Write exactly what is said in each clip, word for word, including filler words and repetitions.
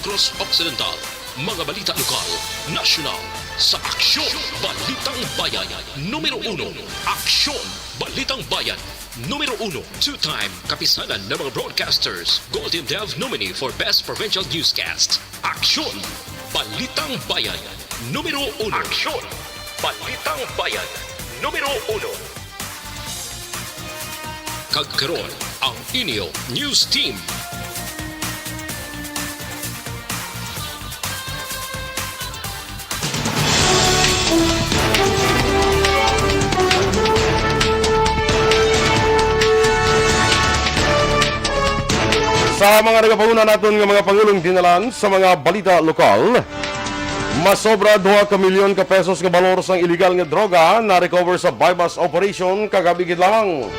Negros Occidental. Mga balita lokal, nasyonal, sa Aksyon Balitang Bayan, numero uno. Aksyon Balitang Bayan, numero uno. Two-time Kapisanan ng mga Broadcasters Golden Dove nominee for Best Provincial Newscast. Aksyon Balitang Bayan, numero uno. Aksyon Balitang Bayan, numero uno. Kag karon, ang inyo news team. Sa mga nagapanguna naton nga mga pangulong dinalan sa mga balita lokal, masobra duha ka milyon ka pesos nga balor sang iligal nga droga na-recover sa buy-bust operation kagabi gid lang.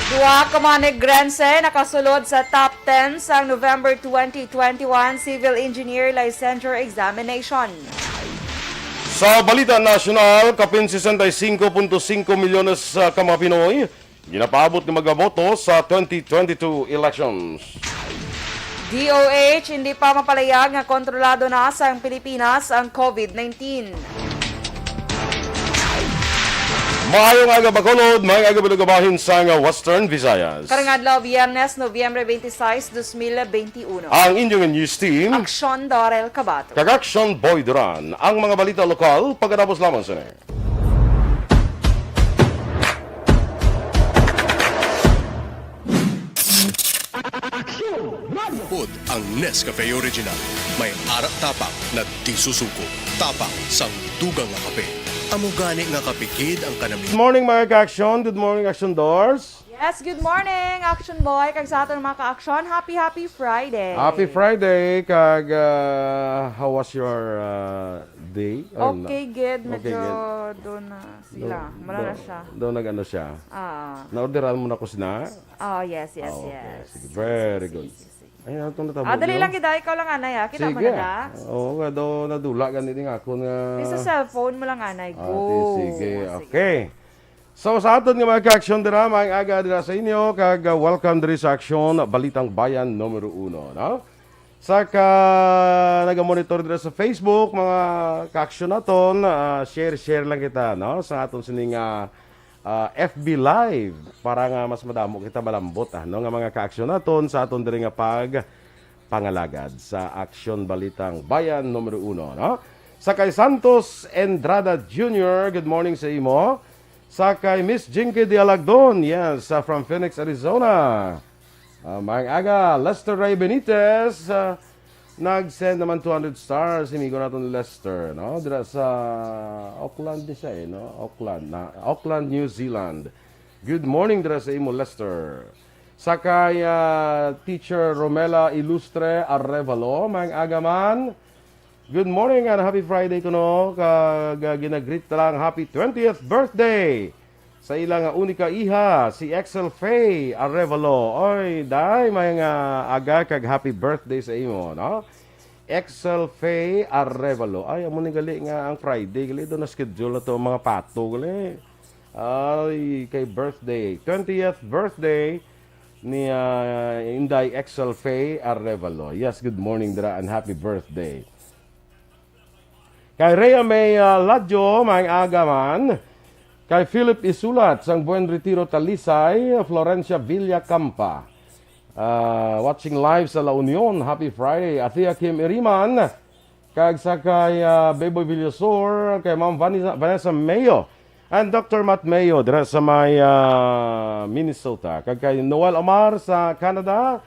Duha ka mga Negrense nakasulod sa top ten sang November twenty twenty-one Civil Engineer Licensure Examination. Sa balita nasyonal, kapin sesenta y cinco punto cinco milyones, ah, ka mga Pinoy ginapaabot nga magaboto sa twenty twenty-two elections. D O H, hindi pa mapalayag nga kontrolado na sang Pilipinas ang COVID nineteen. Maayong aga, Bacolod, maayong aga, Balugabahin sang Western Visayas. Karong adlaw, Biyernes, Nobyembre twenty-six, twenty twenty-one. Ang inyong news team, Aksyon Dorel Cabato. Kag Aksyon Boy Duran. Ang mga balita lokal, pagkatapos lamang sini. Pod ang Nescafe Original. May ara tapang na di susuko. Tapang sang dugang nga kape. Amo gani nga kape gid ang kanami. Good morning, mga ka-aksyon. Good morning, Aksyon Dors. Yes, good morning, Action Boy. Kag sa aton mga ka-aksyon, happy, happy Friday. Happy Friday, kag, ah, how was your, ah, day? Or na- Okay, good. Okay, Medyo good. Doon na sila. Do-, Wala do-, na siya. Doon nag-ano siya? Ah. Na-orderan mo na ko sina? Oh, yes, yes, Ah, okay. yes. Sige, Yes, very yes, good. yes, yes, yes. Ay, ano itong natabo Ah, dali niyo? lang kita. Ikaw lang, anay, ah. Kita mo Sige. na, Dax? Oo nga, do, nadula gani din ako nga Sa cellphone mo lang, anay. Ah, Go. di, sige. Ah, sige. Okay. So, sa aton nga mga ka-aksyon dira, maayong aga dira sa inyo, kag, ah, welcome diri sa Aksyon, Balitang Bayan numero uno, no? Sa ka nagamonitor dira sa Facebook, mga ka-aksyon naton, ah, share, share lang kita, no? Sa aton sining, ah, ah, F B Live, para nga mas madamo kita malambot, ah, no? Nga mga ka-aksyon naton sa aton diri nga pag pangalagad sa Aksyon Balitang Bayan numero uno, no? Sa kay Santos Endrada Junior, good morning sa imo. Sa kay Miss Jinky Dialagdon, yes, ah, from Phoenix, Arizona. Ah, maayong aga, Lester Ray Benitez, ah, nag-send naman two hundred stars, amigo naton ni Lester, no? Dira sa Auckland ni siya, eh, no? Auckland, na, Auckland, New Zealand. Good morning dira sa imo, Lester. Sa kay, ah, Teacher Romela Ilustre Arevalo, maayong aga man. Good morning and happy Friday kuno. Kag, ah, ginagreet ta lang happy twentieth birthday sa ila nga unika iha, si Excel Faye Arevalo. Oy, day, maayong aga kag happy birthday sa imo, no? Excel Faye Arevalo. Ay, amo ni gali nga ang Friday, gali do na-schedule na to ang mga pato, gali. Ay, kay birthday, twentieth birthday ni, ah, Inday Excel Faye Arevalo. Yes, good morning dira and happy birthday. Kay Rhea May, ah, Ladyo, maayong aga man. Kay Philip Isulat, sang Buen Retiro, Talisay, Florencia Villacampa. Ah, watching live sa La Union, happy Friday. Athea Kim Iriman, kag sa kay, ah, Beboy Villasor, kay Ma'am Vanessa, Vanessa Mayo, and Doctor Matt Mayo, dira sa may, ah, Minnesota. Kag kay Noel Omar sa Canada,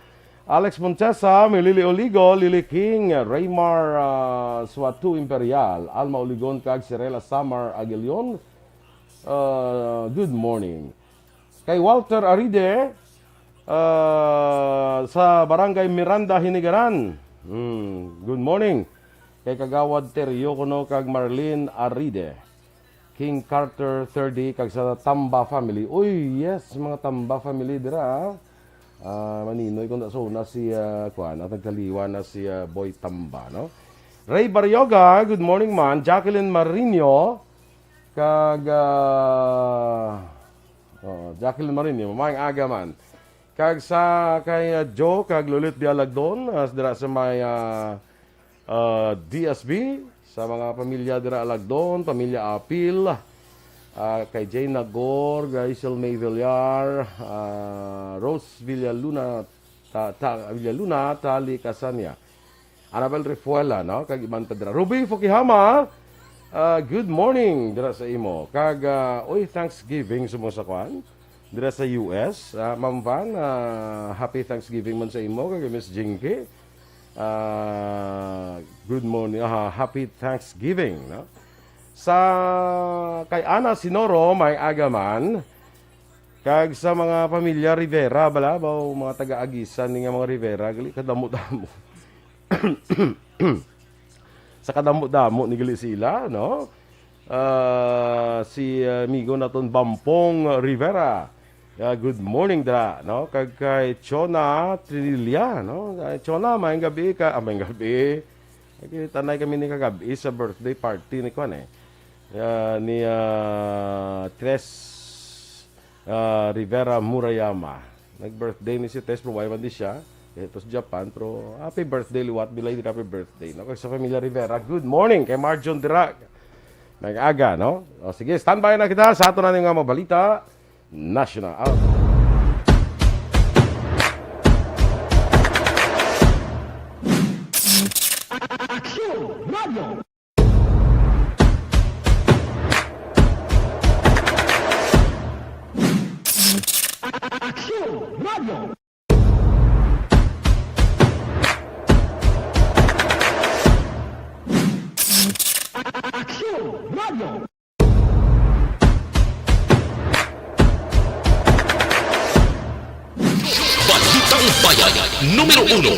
Alex Montesa, Milili Oligo, Lily King, Raymar, ah, Suatu Imperial, Alma Oligon, kag Sirela Samar Aguilion. Ah, good morning. Kay Walter Aride, ah, sa Barangay Miranda, Hinigaran. Hmm, good morning. Kay Kagawad Terio kuno kag Marlene Aride. King Carter thirty, kag sa Tamba family. Uy, yes, mga Tamba family dira, ah. Ah, maninoy kung sa una si, ah, kuan, at nagkaliwa na si, ah, Boy Tamba, no? Ray Barrioga, good morning man. Jacqueline Marino, kag, ah, oh, Jacqueline Marino, maayong aga man. Kag sa kay, ah, Joe kag Lulit Bialagdon, ah, dira sa may, ah, ah, D S B, sa mga pamilya dira Alagdon, pamilya Apil, ah, kay Jane Nagor, Rachel May Villar, ah, Rose Villaluna, ta, ta, Villaluna, Tali Casania. Annabel Refuela, no? Kag iban pa dira. Ruby Fukihama, ah, good morning dira sa imo. Kag, ah, oy, Thanksgiving sa mga sakwan dira sa U S. Ah, Ma'am Van, ah, happy Thanksgiving man sa imo kag Miss Jinky. Ah, good morning, ah, happy Thanksgiving, no? Sa kay Ana Sinoro, may agaman. Kag sa mga pamilya Rivera, bala, ba, o mga taga-Aguisan ni nga mga Rivera, gali kadamo-damo. Sa kadamo-damo ni gali sila, no? Ah, si, ah, amigo naton Bampong Rivera. Ah, good morning dira, no? Kag kay Chona Trinilla, no? Ah, Chona, maayong gabi ka, ah, maayong gabi. Nagkita na kami ni kagabi sa birthday party ni kwan, eh. Ah, ni, ah, Tres, ah, Rivera Murayama. Nag-birthday ni si Tres, pero wala man di siya. Ito sa Japan, pero happy birthday liwat, belated happy birthday. No? Kag sa pamilya Rivera, good morning kay Marjon Dirac. Nag-aga, no? O, sige, standby na kita sa ato na nga mga balita. National. Ah. Aksyon Radio. Aksyon Radio. Aksyon Radio. Balitang Bayan, numero uno.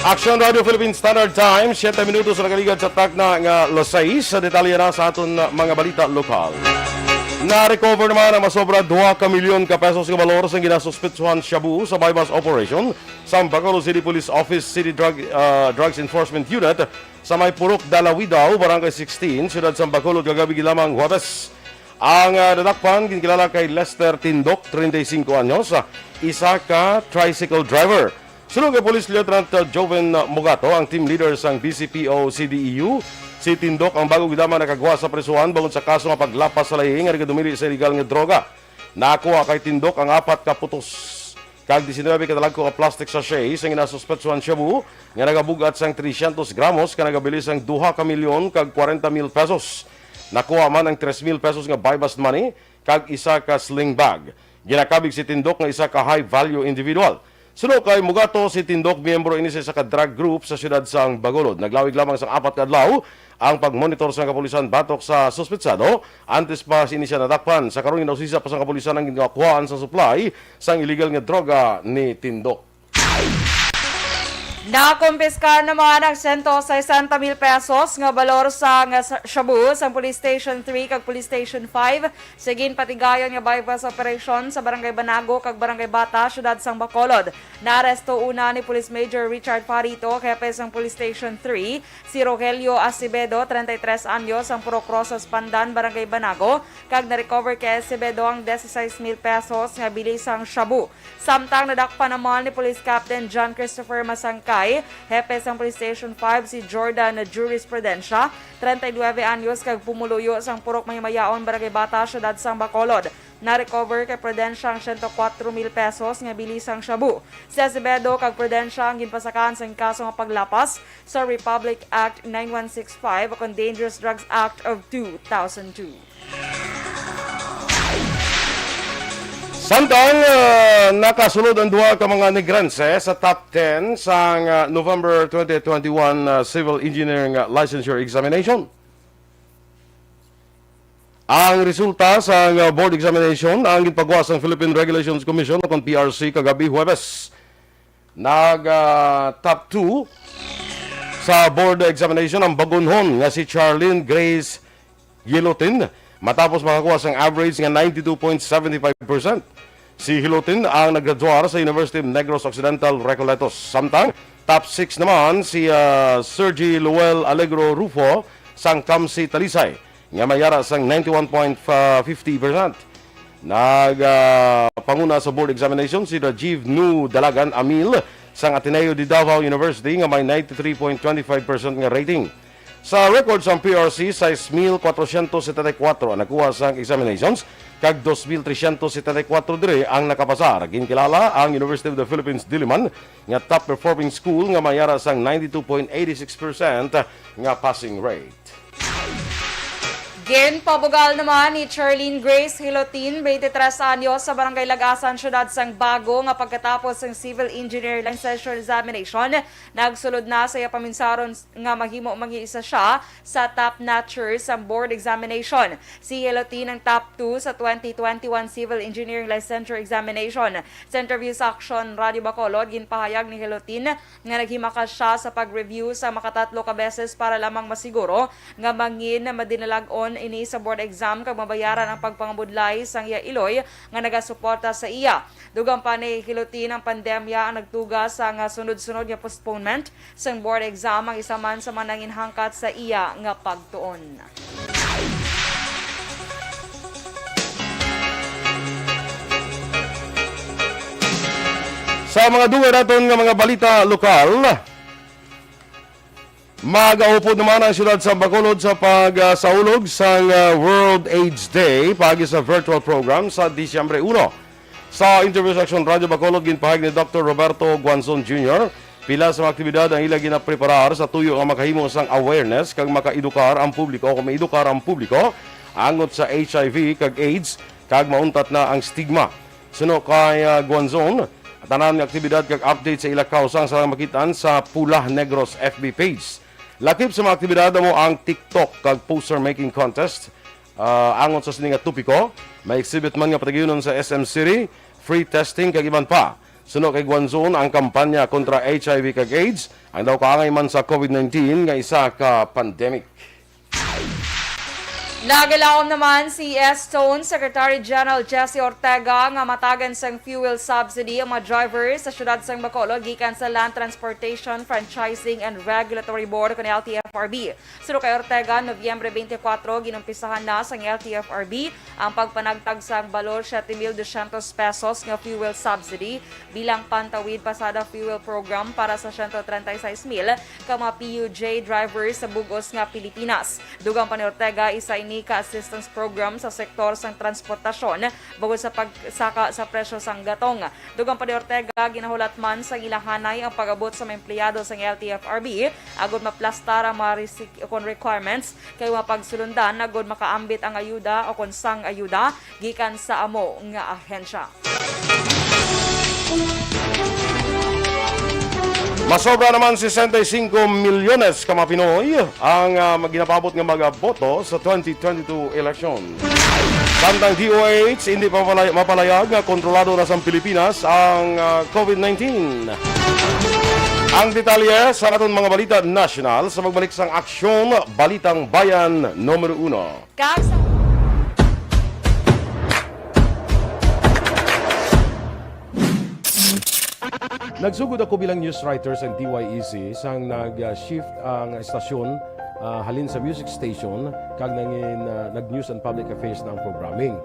Action Radio Philippine Standard Time, siyete minutos na nakaligad sa takna nga alas sais. Sa detalye na sa aton mga balita lokal. Na-recover naman ang masobra dua ka milyon ka pesos nga balor sang ginasuspetsuhan shabu sa buy-bust operation sang Bacolod City Police Office City Drug, ah, Drugs Enforcement Unit sa may Purok Dalawidaw, Barangay sixteen, Siyudad sang Bacolod, kagabi lamang Huwebes. Ang, ah, nadakpan ginkilala kay Lester Tindok, treinta y cinco anyos, ah, isa ka tricycle driver. Suno kay Police Lieutenant, ah, Joven Mugato, ang team leader sang B C P O C D E U, si Tindok ang bago gid lamang nakagwa sa prisuhan bangod sa kaso nga paglapas sa layi nga nagadumili sa iligal nga droga. Nakuha kay Tindok ang apat ka putos kag diecinuebe ka dalagko nga plastic sachet sang ginasuspetsuhan shabu nga nagabug-at sang trescientos gramos kag nagabilin sang duha ka milyon kag kwarenta mil pesos. Nakuha man ang tres mil pesos nga buy-bust money kag isa ka sling bag. Ginakabig si Tindok nga isa ka high-value individual. Suno kay Mugato, si Tindok miyembro ini sa isa ka drug group sa siyudad sang Bacolod. Naglawig lamang sang apat ka adlaw ang pagmonitor sang kapulisan batok sa suspetsado antes pa sini siya nadakpan. Sa karon, ginausisa pa sang kapulisan ang ginakuhaan sa supply sang illegal nga droga ni Tindok. Nakumpiskar naman ang sento sesenta mil pesos nga balor sa nga sa-, shabu sang Police Station three kag Police Station five sa ginpatigayon nga buy-bust operation sa Barangay Banago kag Barangay Bata, Siyudad sang Bacolod. Naaresto una ni Police Major Richard Farito, hepe sang Police Station three, si Rogelio Acevedo, treinta y tres anyos, ang Purok Rosas, Pandan, Barangay Banago, kag na-recover kay Acevedo ang dieciséis mil pesos nga bili sang shabu. Samtang nadakpan naman ni Police Captain John Christopher Masangkay, hepe sang Police Station five, si Jordan Jurisprudencia, treinta y nueve anyos, kag pumuluyo sang Purok Mahimayaon, Barangay Bata, Siyudad sang Bacolod. Na-recover kay Prudencia ang sento kuwatro mil pesos nga bili sang shabu. Si Acevedo kag Prudencia ang ginpasakaan sang kaso nga paglapas sa Republic Act nine one six five o kon Dangerous Drugs Act of two thousand two. Samtang, ah, nakasulod ang duha ka mga Negrense sa top ten sang, ah, November twenty twenty-one, ah, Civil Engineering, ah, Licensure Examination. Ang resulta sang, ah, board examination ang ginpagwa sang Philippine Regulations Commission o kon P R C kagabi Huwebes. Nag, ah, top two sa board examination ang Bagonhon nga si Charlene Grace Yelotin, matapos makakuha sang average nga ninety-two point seven five percent. Si Hilotin ang naggraduar sa University of Negros Occidental, Recoletos. Samtang top six naman si, ah, Sergi Luel Alegro Rufo sang CAMSI Talisay nga may yara sang ninety-one point fifty percent. Nag, ah, panguna sa board examination si Rajiv Nu Dalagan Amil sang Ateneo de Davao University nga may ninety-three point twenty-five percent nga rating. Sa record sang P R C, sais mil kwatrosyentos setenta y kuwatro ang nakuha sang examinations, kag dos mil tresyentos setenta y kuwatro diri ang nakapasar. Ginkilala ang University of the Philippines Diliman nga top performing school nga may ara sang ninety-two point eighty-six percent nga passing rate. Ginpabugal naman ni Charlene Grace Hilotin, twenty-three anyos, sa Barangay Lagasan, Siyudad sang Bago, nga pagkatapos sang Civil Engineer Licensure Examination, nagsulod na sa iya paminsaron nga mahimo mangi isa siya sa top notcher sa board examination. Si Hilotin ang top two sa twenty twenty-one Civil Engineering Licensure Examination. Sa interview sa Aksyon Radio Bacolod, ginpahayag ni Hilotin nga naghimakas siya sa pag-review sa makatatlo ka beses para lamang masiguro nga mangin madinalag-on ini sa board exam kag mabayaran ang pagpangabudlay sang iya iloy nga nagasuporta sa iya. Dugang pa ni Hilotin, ang pandemya ang nagtuga sa nga sunod-sunod nga postponement sang board exam, ang isa man sa mga nanginhangkat sa iya nga pagtuon. Sa mga dugay naton nga mga balita lokal, magaupod naman ang siyudad sa Bacolod sa pagsaulog sang, ah, World AIDS Day paagi sa virtual program sa Disyembre uno. Sa interview sa Aksyon Radio Bacolod, ginpahayag ni Doktor Roberto Guanzon Junior, pila sa mga aktibidad ang ila ginapreparar sa tuyo nga makahimo sang awareness kag makaedukar ang publiko o maedukar ang publiko angot sa H I V kag AIDS kag mauntat na ang stigma. Suno kay, ah, Guanzon, tanan nga aktibidad kag update sa ila kausa ang sarang makit-an sa Pula Negros F B page. Lakip sa mga aktibidad amo ang TikTok kag poster making contest, ah, angot sa sini nga topiko. May exhibit man nga patagiunon sa S M City, free testing kag iban pa. Suno kay Guanzon, ang kampanya kontra H I V kag AIDS ang daw kaangay man sa COVID nineteen nga isa ka pandemic. Nagalaom naman si S Stone Secretary General Jesse Ortega nga matagan sang fuel subsidy ang mga driver sa siyudad sang Bacolod gikan sa Land Transportation Franchising and Regulatory Board, kun L T F R B. Suno kay Ortega, Nobyembre twenty-four, ginumpisahan na sang L T F R B ang pagpanagtag sang balor siyete mil dosyentos pesos nga fuel subsidy bilang pantawid pasada fuel program para sa siyento treinta y seis mil ka mga P U J drivers sa bug-os nga Pilipinas. Dugang pa ni Ortega, isa ini ka assistance program sa sektor sang transportasyon bangod sa pagsaka sa presyo sang gatong. Dugang pa ni Ortega, ginahulat man sang ilahanay ang pag-abot sa mga empleyado sang L T F R B agod maplastar ang mga risik-, kon requirements kay mapagsulundan agod makaambit ang ayuda o kon sang ayuda gikan sa amo nga ahensya. Masobra naman sesenta y cinco milyones ka mga Pinoy ang, ah, ginapaabot nga magaboto sa twenty twenty-two election. Samtang D O H, hindi pa mapalay-, mapalayag nga kontrolado na sa Pilipinas ang, ah, COVID nineteen. Ang detalye sa aton mga balita nasyonal sa pagbalik sang Aksyon Balitang Bayan numero uno. Kag sa Nagsugod ako bilang news writer sa D Y E C sang nag-shift ang estasyon, ah, halin sa music station kag nangin, ah, nag-news and public affairs na ang programming.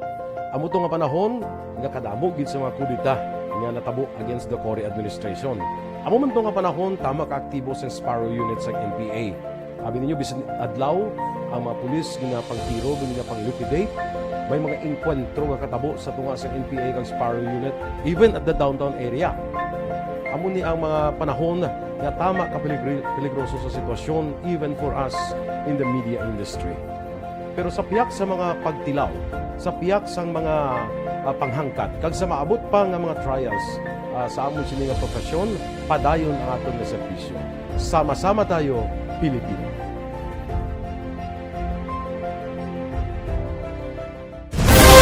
Amo to nga panahon nga kadamo gid sa mga kudeta nga natabo against the Cory administration. Amo man to nga panahon tama ka aktibo sa Sparrow Unit sa N P A. Abi ninyo, bisan adlaw, ang mga pulis ginapangtiro, ginapang-liquidate. May mga engkwentro nga katabo sa tunga sa N P A kag Sparrow Unit, even at the downtown area. Amo ni ang mga panahon nga tama ka peligri-, peligroso sa sitwasyon, even for us in the media industry. Pero sa piyak sa mga pagtilaw, sa piyak sang mga, ah, panghangkat, kag sa maabot pa nga mga trials, ah, sa amon sini nga profesyon, padayon ang aton nga serbisyo. Sama-sama tayo, Pilipino.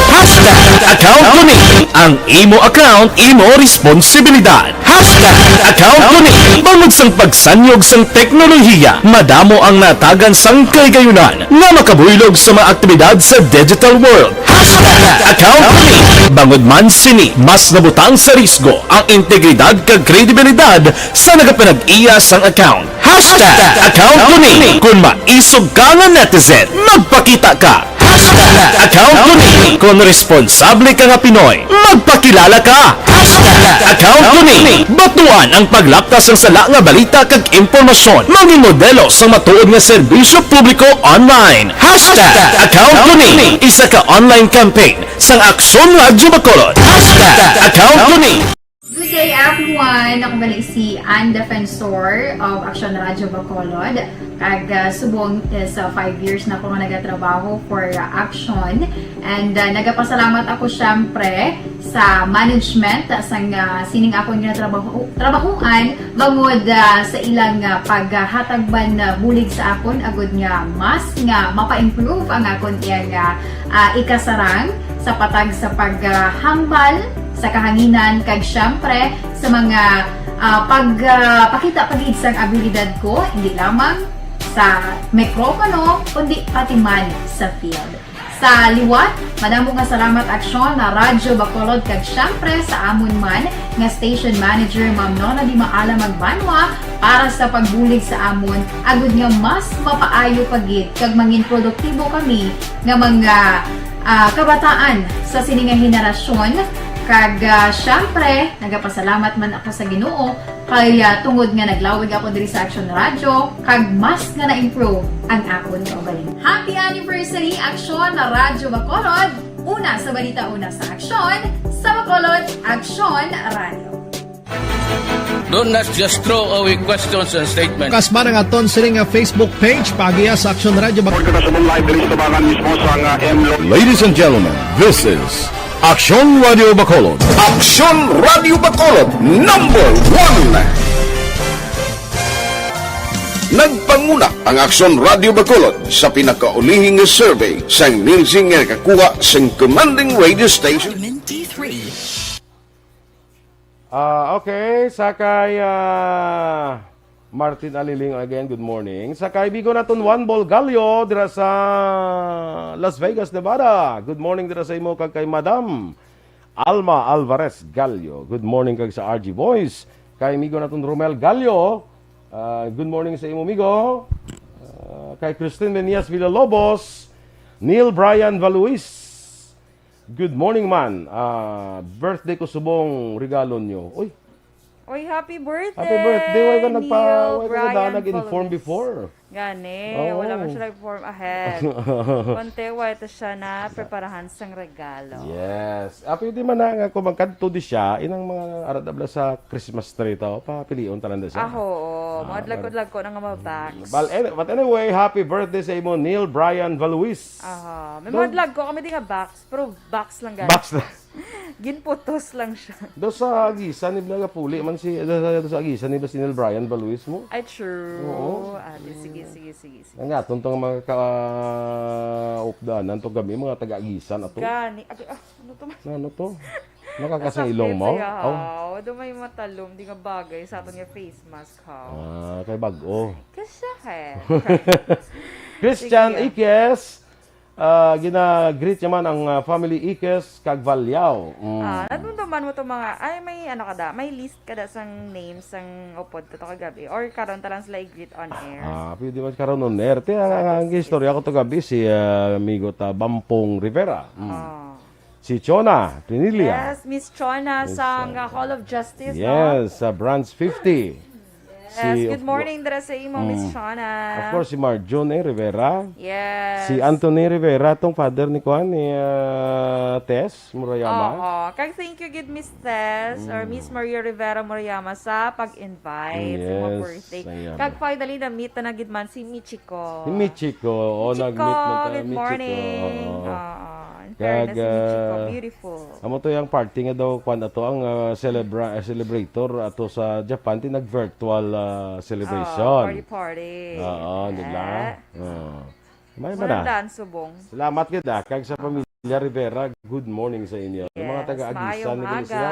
Hashtag account ko ni. Ang imo account, imo responsibilidad. Hashtag account ko ni. Bangod sang pagsanyog sang teknolohiya, madamo ang natagan sang kahigayonan nga makabuylog sa mga aktibidad sa digital world. Hashtag account ko ni. Bangod man sini, mas nabutang sa risgo ang integridad kag kredibilidad sa nagapanag-iya sang account. Hashtag account ko ni. Kon maisog ka nga netizen, magpakita ka. Hashtag account ko ni. Kon responsable ka nga Pinoy, magpakilala ka. Hashtag account ko ni. Batuan ang paglapta sang sala nga balita kag impormasyon. Mangin modelo sang matuod nga serbisyo publiko online. Hashtag account ko ni. Isa ka online campaign sang Aksyon Radyo Bacolod. Hashtag account ko ni. Good day, everyone! Ako gali si Ann Defensor of Aksyon Radyo Bacolod. Kag, ah, subong is, ah, five years na ako nga nagatrabaho for, ah, Aksyon. And, ah, nagapasalamat ako, syempre, sa management, ah, sang, ah, sining akon nga trabaho, trabahuan, bangod, ah, sa ilang, ah, paghatag man, ah, bulig sa akon, agud nga mas nga mapa-improve ang akon iyang, ah, ah, ikasarang sa patag sa paghambal sa kahanginan, kag siyempre sa mga, ah, pag, ah, pakita pa gid sang abilidad ko, hindi lamang sa mikropono, kundi pati man sa field. Sa liwat, madamo nga salamat, Aksyon na Radyo Bacolod, kag siyempre sa amon man nga station manager, Ma'am Nona Di Maala Magbanwa, para sa pagbulig sa amon, agud nga mas mapaayo pa gid kag mangin produktibo kami nga mga, ah, kabataan sa sini nga henerasyon. Kag, ah, syempre, nagapasalamat man ako sa Ginoo kay, ah, tungod nga naglawig ako diri sa Action Radio, kag mas nga na-improve ang akon kaugalingon. Happy anniversary, Aksyon na Radyo Bacolod! Una sa balita, una sa aksyon, sa Bacolod, Aksyon Radio. Don't not just throw away questions and statements. Bukas man ang aton sini nga Facebook page, paagiha sa Aksyon Radio Bacolod. Kita sa live diri sa tabangan mismo sa nga M Lo- Ladies and gentlemen, this is Aksyon Radio Bacolod. Aksyon Radio Bacolod, number one. Nagpanguna ang Aksyon Radio Bacolod sa pinakaulihing survey sang Nielsen nga nakakuha sang commanding radio station. Ah, okay, sa kay, ah, Martin Aliling again, good morning. Sa kaibigo naton Juan Bolgallo dira sa Las Vegas, Nevada. Good morning dira sa imo kag kay Madam Alma Alvarez Gallo. Good morning kag sa R G Boys. Kay amigo naton Romel Gallo, ah, good morning sa imo, amigo. Ah, kay Christine Menias Villalobos, Neil Brian Valuis. Good morning, man. Ah, birthday ko subong regalo nyo. Uy, Oy, happy birthday, happy birthday. Why ka nagpa-, Neil why ka na Brian nag-inform Valuis. Before? Gani, Oo. Wala man siya nag-inform ahead. Konti, why ito siya na preparahan sang regalo. Yes. Ah, pwede man na nga kung magkadto di siya, inang mga aradabla sa Christmas tree to, papilion tanan da siya. Ah, oo. Ah, madlag-ko-dlag ko na nga mga box. But any-, but anyway, happy birthday sa imo, Neil Brian Valuis. Aha. May Don- madlag ko kami di nga box, pero box lang gani. Box lang. Ginputos lang siya. Do sa agisan ni Blaga Puli man si, do sa, do sa agisan ni ba si Neil Brian Baluis mo? Ay, true. Oo. Ate, sige, sige, sige, sige. Ang aton tong mga ka-, updanan to gabi, mga taga-agisan ato. Gani. Ate, ah, ano to man? Ano to? Nakakasang Nasakit ilong mo? Sa yahaw. Oh. Do may matalom, di nga bagay sa aton nga face mask, ha? Ah, kay bag-o. Kasya, eh. Christian Sige. Ikes, Ah, gina-greet niya man ang, ah, family Ikes kag Valyao. Mm. Ah, nadumduman mo to mga, ay, may ano ka da, may list ka da sang names sang upod ko to kagabi, or karon ta lang sila i-greet on air? Ah, pwede man karon on air. Ti, ang, ang istorya ko to gabi, si, ah, amigo ta, Bampong Rivera. Mm. Ah. Si Chona Trinilla. Yes, Miss Chona Miss, sang, ah, ah, Hall of Justice, no? Yes, sa Branch fifty. Yes, si, good of cour-, morning dira sa imo, Miss mm, Shona. Of course, si Marjun, eh, Rivera. Yes. Si Anthony Rivera, tong father ni kuan, ni, ah, Tess Murayama. Oo. Kag thank you gid, Miss Tess, or, mm, Miss Maria Rivera Murayama sa pag-invite sa mga, yes, birthday. Ayan. Kag finally, na-meet na gid man si Michiko. Si Michiko, oh, Michiko, nag-meet man ta, good Michiko. Morning. Oo. Oo. In fairness, kag, si Michiko, ah, beautiful. Amo to yung party nga daw, kwan ato ang, ah, celebra-, ah, celebrator ato sa Japan, ti nag-virtual, ah, celebration. Oh, party, party. Oo, di ba? Eh. Oo. May mana. Walang daan subong. Salamat gid, ah, kag sa pamilya Rivera, good morning sa inyo. Yung mga, yes, taga-Agusan, maayong aga. Sila.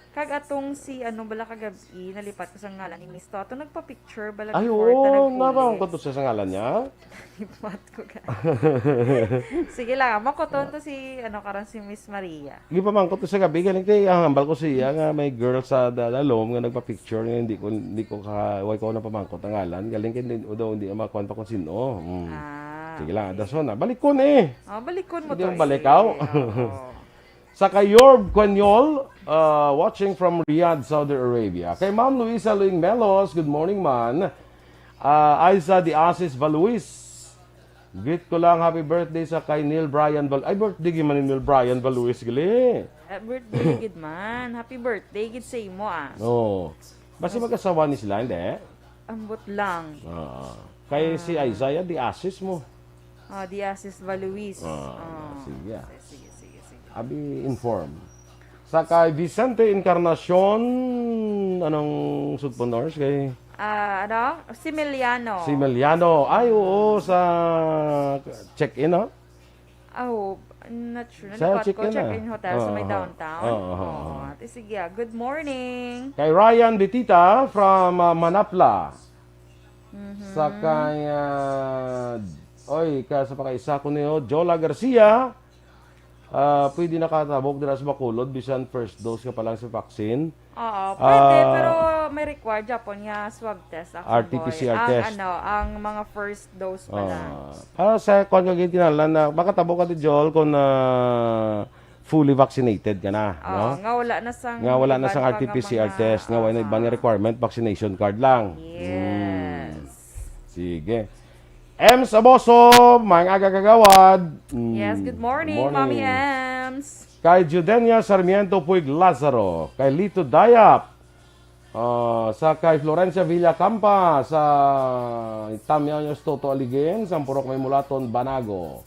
Kag atong si, ano, bala kagabi, nalipat ko sa ngalan ni Miss To. Atong nagpa-picture bala Ay, before ta oo, nag-ulit. Nabang ko to sa, sa ngalan niya. Nalipat ko ka. Sige lang, makuton to si, ano, karon si Miss Maria. Gipamangkot ko sa gabi, galing kay ang hambal ko siya nga may girl sa da-, dalom nga nagpa-picture nga hindi ko, hindi ko ka, why ko na pamangkot ang ngalan. Galing kay hindi, daw hindi makuan pa kung sino. Hmm. Ah, Sige lang, okay. Dason na. Balikon eh. Oh, balikon mo Hindi to mo balikaw. eh. Oo. Sa Kayorb Quanyol, uh, watching from Riyadh, Saudi Arabia. Kay Ma'am Luisa Luing Melos, good morning, man. Uh, Aiza de Asis Valuis, greet ko lang, happy birthday sa kay Neil Brian Val-, ay, birthday gid man ni Neil Brian Valuis, gali. Eh, birthday gid man. Happy birthday gid sa imo, ah. Oo. Basi mag-asawa ni sila, hindi? Ambot lang. Ah. Kay si Ah. Isaiah, di assist mo. Ah, di assist ba, Luis? Ah, Ah. sige. Sige, sige, sige. Abi inform. Sa kay Vicente Encarnacion, anong sugpon oras kay Ah, ano? Si Meliano. Si Meliano. Ay, oo, sa check-in, no? Oh, I'm not sure. Sa Nalipat ko, check-in, check-in ah. hotel sa may Oo, downtown. oo, oo, Oo, oo. ate, sige, ah. Good morning. Kay Ryan Bitita from, ah, Manapla. Mhm. Sa kay, ah, oy, ka, sa pakaisa ko niyo, Jola Garcia, ah, pwede nakatabok dira sa Bacolod, bisan first dose ka pa lang sa vaccine. Oo, pwede, Ah. pero may required Japon nga swab test, actually, R T P C R boy. Ang, test. ano, ang mga first dose pa lang. Ah. Ah, sa kuwan ka, gintinalan na, makatabok ka, Ate Jol, kung, ah, fully vaccinated ka na, Oh, no? nga wala na sang Nga wala na iban sang pa nga R T P C R mga, test, nga wala na iban nga aha. requirement, vaccination card lang. Yes. Hmm. Sige. Ems Aboso, mga aga kagawad. Mm, Yes, good morning, good morning. Mommy Ems. Kay Judenia Sarmiento Puig Lazaro, kay Lito Dayap, ah, sa kay Florencia Villacampa, sa Tamyaw niya, Toto Aligin, sa Purok May Mulaton, Banago.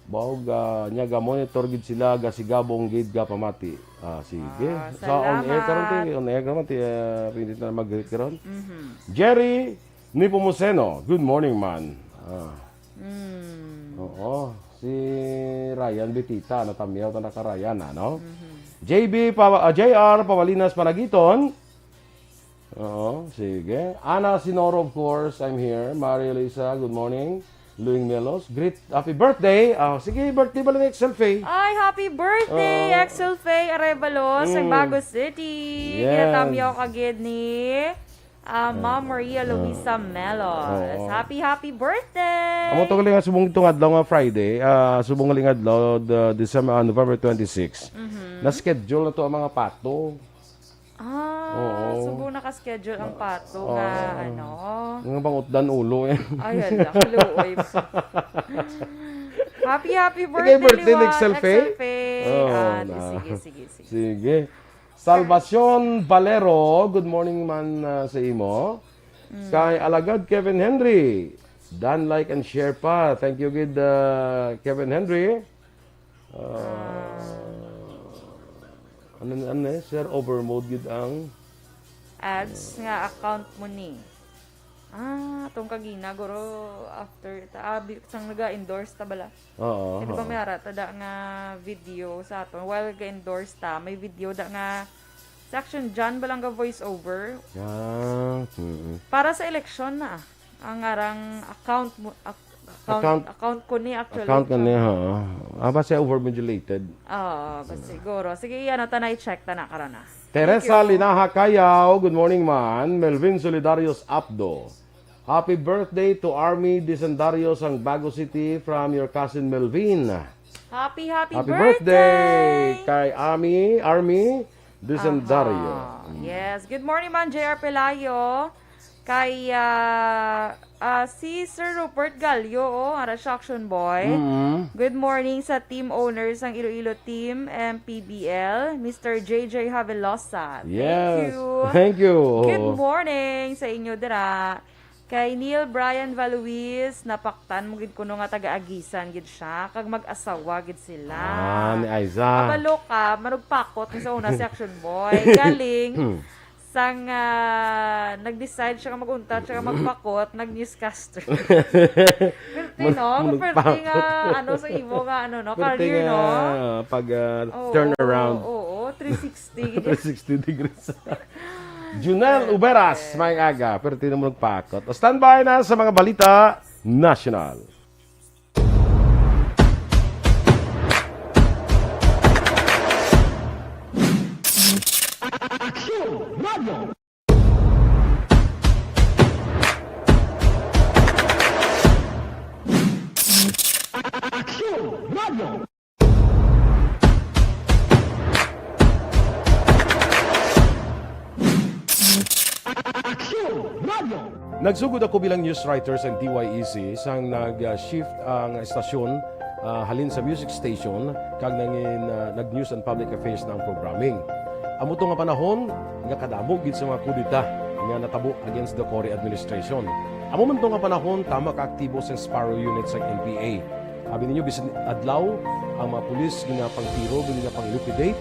Baog, ah, niya ga-monitor gid sila, gasigabong gid ga pamati. Ah, sige. Ah, Sa on air karon, salamat. ti, on air karon, ti, ah, pwede na mag-greet karon. Mhm. Jerry Nepomuceno, good morning, man. Ah. Mm. Oo. Si Ryan Bitita, natamyaw ta na ka Ryan, ano? Mhm. J B pa, ah, J R Pawalinas Panagiton. Oo, sige. Ana Sinoro, of course, I'm here. Maria Luisa, good morning. Luing Melos, great, happy birthday. Ah, sige, birthday bala ni Excel Faye. Ay, happy birthday, Oo. Excel Faye Arevalo, sa Mm. Bago City. Yes. Ginatamyaw ka gid ni, ah, Ma'am Maria Luisa Melos. Oo. Happy, happy birthday! Amo to galing nga subong itong adlaw nga Friday, ah, subong galing adlaw, the December, ah, November twenty-six. Mhm. Na-schedule na to ang mga pato. Ah, Oo. subong naka-schedule ang pato Oo. nga, ano. Nga bangutdan ulo, eh. Ay, hala, kaluoy. Happy, happy Sige, birthday, birthday ni Liwan, Excel Faye. Excel Faye. Oo, Ah, na. sige, sige, sige. Sige. Salvacion Valero, good morning man, ah, sa imo. Mm. Kay Alagad Kevin Henry, dan like and share pa. Thank you gid, ah, Kevin Henry. Ah, Ah. ano, ano eh, sir, over mode gid ang Ads nga account mo ni. Ah, atong kagina, guro, after, ta, ah, bi-, sang naga-endorse ta bala. Oo, Kaya di ba oo. may ara ta da nga video sa aton? While ga-endorse ta, may video da nga section dyan, bala nga voice over. Ah, mm. Para sa eleksyon na, ah. Ang arang account mo, ac-, account, Account. account ko ni actually. Account ko ni, ha. Ah, ba siya overmodulated? Oo, ba siguro. Sige, ano, ta na i-check ta na karon na. Teresa Thank you. Linaha Cayaw, good morning, man. Melvin Solidarios Apdo. Happy birthday to Army Disendario sang Bago City from your cousin Melvin. Happy, happy Happy birthday! birthday kay Ami, Army Disendario. Aha. Mm. Yes. Good morning, man, J R Pelayo. Kay, ah, ah, si Sir Rupert Gallo, oh, ara siya, Action Boy. Mm-mm. Good morning sa team owners ng Iloilo Team, M P B L, Mister J J Havelosa. Thank Yes. you. Thank you. Good morning sa inyo dira. Kay Neil Brian Valuis, napaktan mo gid kuno nga taga-Aguisan gid siya, kag mag-asawa gid sila. Ah, ni Aiza. Kabalo ka, manugpakot ni sa una si Action Boy. Galing, sang, ah, nag-decide siya nga mag-untat, siya nga magpakot, nag-newscaster. Pwerte, no? Manugpakot. Pwerte nga, ano, sa imo nga, ano, no? Pwerte Career, nga no? pag, ah, Oo, turn around. Oo, three sixty, gid Sixty degrees. Junel Uberas, may aga, pero tinan mo nagpakot. O, standby na sa mga balita national. Nagsugod ako bilang news writer sa D Y E C sang nag-shift ang estasyon, ah, halin sa music station kag nangin, ah, nag-news and public affairs na ang programming. Amo to nga panahon nga kadamo gid sa mga kudeta nga natabo against the Cory administration. Amo man to nga panahon, tama ka aktibo sa Sparrow Unit sa N P A. Abi ninyo, bisan adlaw, ang mga pulis ginapangtiro, ginapang-liquidate.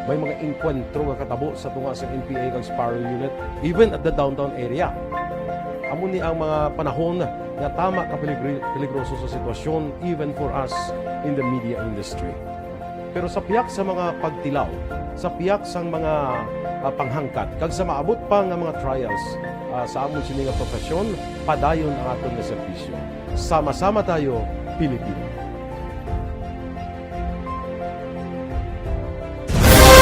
May mga engkwentro nga katabo sa tunga sa N P A kag Sparrow Unit, even at the downtown area. Amo ni ang mga panahon nga tama ka peligri-, peligroso sa sitwasyon, even for us in the media industry. Pero sa pihak sa mga pagtilaw, sa pihak sang mga, ah, panghangkat, kag sa maabot pa nga mga trials, ah, sa amon sini nga profesyon, padayon ang aton nga serbisyo. Sama-sama tayo, Pilipino.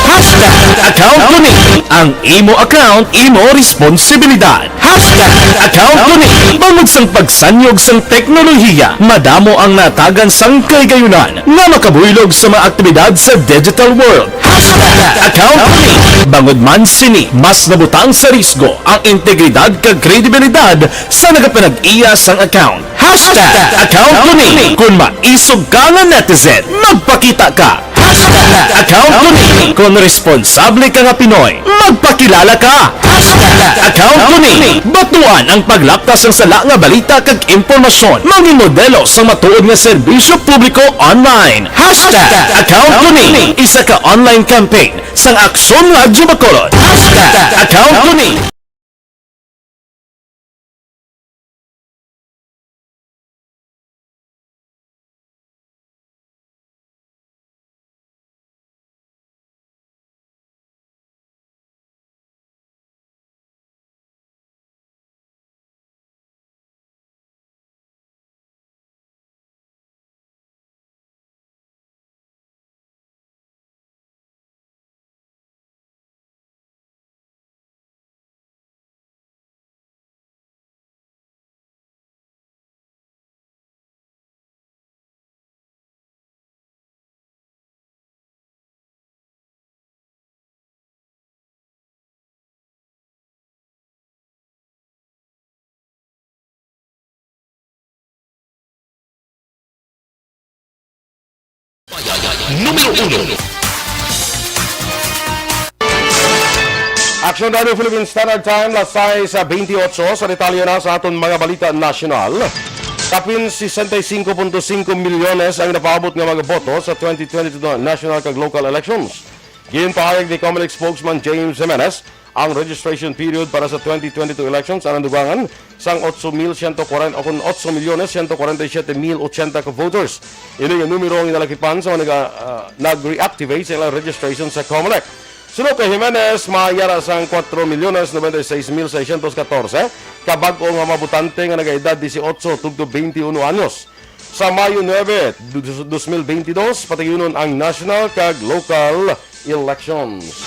Hashtag account ko ni. Ang imo account, imo responsibilidad. Hashtag account ko ni. Bangod sang pagsanyog sang teknolohiya, madamo ang natagan sang kahigayunan nga makabuylog sa mga aktibidad sa digital world. Hashtag account ko ni. Bangod man sini, mas nabutang sa risgo ang integridad kag kredibilidad sa nagapanag-iya sang account. Hashtag account ko ni. Kung maisog ka nga netizen, magpakita ka. Hashtag account ko ni. Kung responsable ka nga Pinoy, magpakilala ka. Hashtag account ko ni. Batuan ang paglapta sang sala nga balita kag impormasyon. Mangin modelo sang matuod nga serbisyo publiko online. Hashtag account ko ni. Isa ka online campaign sang Aksyon Radyo Bacolod. Hashtag account ko ni. Numero uno. Action Radio Philippine Standard Time, las sais bentiocho. Sa detalye na sa aton mga balita nasyonal, kapin sesenta y cinco punto cinco milyones ang napaabot nga mga boto sa twenty twenty-two national kag local elections. Ginpahayag ni Comelec spokesman James Jimenez, ang registration period para sa twenty twenty-two elections ang nandugangan sang otso mil siyento kwarenta, o kon otso milyones siyento kwarenta y siyete mil ochenta ka voters. Ini nga numero ang inalakipan sa mga naga-, ah, nag-reactivate sa ilang registration sa Comelec. Suno kay Jimenez, mayara sang kwatro milyones nobenta y seis mil seiscientos katorse ka bag-o nga mga botante nga nagaedad dieciocho tubtob twenty-one anyos. Sa Mayo nuebe, du-, dos mil bentidós, patayunon ang national kag local elections.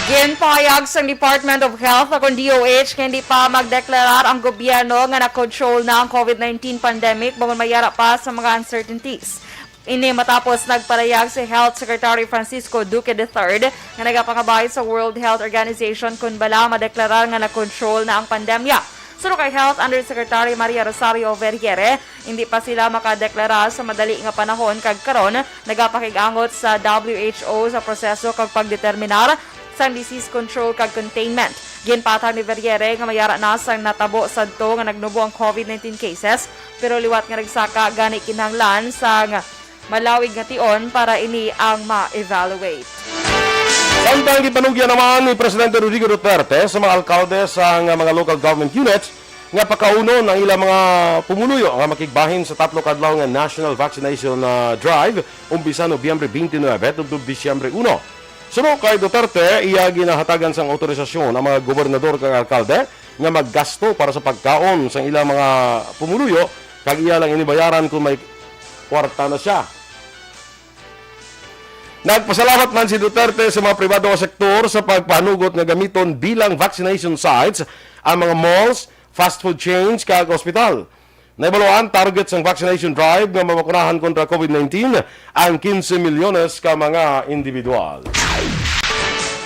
Ginpahayag sang Department of Health, o kon D O H, nga hindi pa magdeklarar ang gobyerno nga na-control na ang COVID nineteen pandemic bangod mayara pa sa mga uncertainties. Ini matapos nagpalahayag si Health Secretary Francisco Duque the third nga nagapangabay sa World Health Organization kon bala madeklarar nga na-control na ang pandemya. Suno kay Health Undersecretary Maria Rosario Vergeire, hindi pa sila makadeklara sa madali nga panahon kag karon nagapakig-angot sa W H O sa proseso kag pagdeterminar sang disease control kag containment. Ginpatag ni Vergeire nga mayara na sang natabo sadto nga nagnubo ang COVID nineteen cases, pero liwat nga nagsaka gani kinahanglan sang malawig nga tion para ini ang ma-evaluate. Samtang gipanugyan naman ni Presidente Rodrigo Duterte sa mga alkalde sang mga local government units nga pakaunon ang ilang mga pumuluyo nga makigbahin sa tatlo ka adlaw nga national vaccination, ah, drive, umpisa Nobyembre twenty-nine tubtob Disyembre uno. Suno kay Duterte, iya ginahatagan sang autorisasyon ang mga gobernador kag alkalde nga maggasto para sa pagkaon sang ilang mga pumuluyo, kag iya lang ini bayaran kung may kwarta na siya. Nagpasalamat man si Duterte sa mga pribado nga sektor sa pagpanugot nga gamiton bilang vaccination sites ang mga malls, fast food chains, kag ospital. Nahibaluan, target sang vaccination drive nga mabakunahan kontra COVID nineteen ang quince milyones ka mga individual.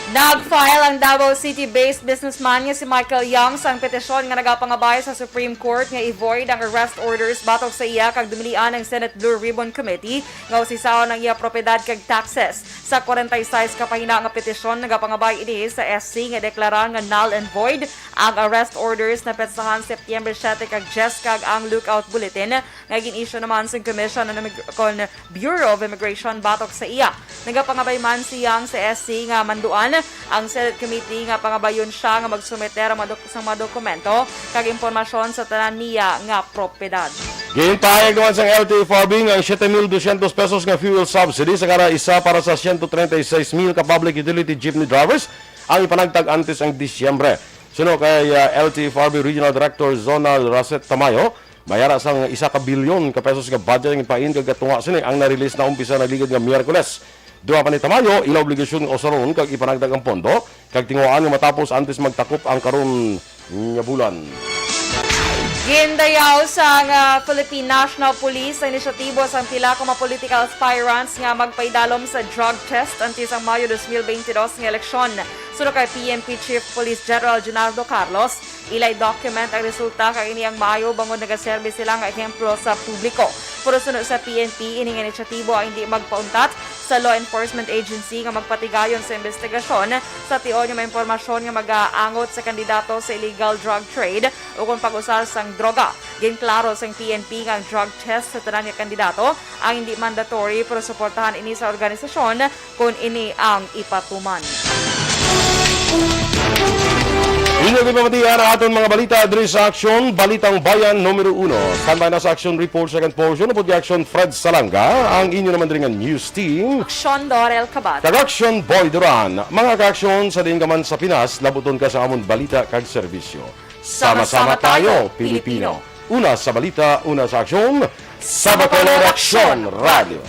Nag-file ang Davao City-based businessman nga si Michael Young sang petisyon nga nagapangabay sa Supreme Court nga i-void ang arrest orders batok sa iya kag dumilian ang Senate Blue Ribbon Committee nga usisaon ang iya propiedad kag taxes. Sa forty-six ka pahina nga petisyon, nagapangabay ini sa S C nga deklara nga null and void ang arrest orders na petsahan September siete kag diyes kag ang lookout bulletin nga gin-issue naman sang Commission on Immig- kon Bureau of Immigration batok sa iya. Nagapangabay man si Young sa S C nga manduan ang Senate Committee nga pangabayon siya nga magsumiter ang mga dok- sang mga dokumento kag impormasyon sa tanan niya nga propiedad. Ginpahayag naman sang L T F R B nga ang siete mil dosyentos pesos nga fuel subsidy sa kada isa para sa siyento treinta y seis mil ka public utility jeepney drivers ang ipanagtag antes ang Disyembre. Suno kay uh, L T F R B Regional Director Zonal Raset Tamayo, may ara sang isa ka bilyon ka pesos nga budget ang ipain kag gatunga sini ang na-release na umpisa nagligad nga Miyerkules. Duha pa ni Tamayo, ila obligasyon nga usaron kag ipanagtag ang pondo kag tinguhaan nga matapos antes magtakop ang karon nga bulan. Gindayaw sang ah, Philippine National Police ang inisyatibo sang pila ka mga political aspirants nga magpaidalom sa drug test antes ang Mayo dos mil beintidos nga eleksyon. Suno kay P N P Chief Police General Junardo Carlos, ilay document ang resulta kag ini ang maayo bangod nagaserbi sila nga ehemplo sa publiko. Pero suno sa P N P, ini nga inisyatibo ang hindi magpauntat sa law enforcement agency nga magpatigayon sa investigasyon sa tion nga may impormasyon nga mag-aangot sa kandidato sa illegal drug trade o kon pag-usar sang droga. Ginklaro sang P N P nga ang drug test sa tanan nga kandidato ang hindi mandatory, pero suportahan ini sa organisasyon kon ini ang ipatuman. Inyo ginpamatian ang aton mga balita diri sa Aksyon, Balitang Bayan numero uno. Standby na sa Aksyon Report second portion upod kay Aksyon Fred Salanga, ang inyo naman diri nga news team. Aksyon Dorel Kabat. Kag Aksyon Boy Duran. Mga kaaksyon, sa diin ka man sa Pinas, labuton ka sa amon balita kag serbisyo. Sama-sama tayo, Pilipino. Una sa balita, una sa aksyon, sa Bacolod Aksyon Radio.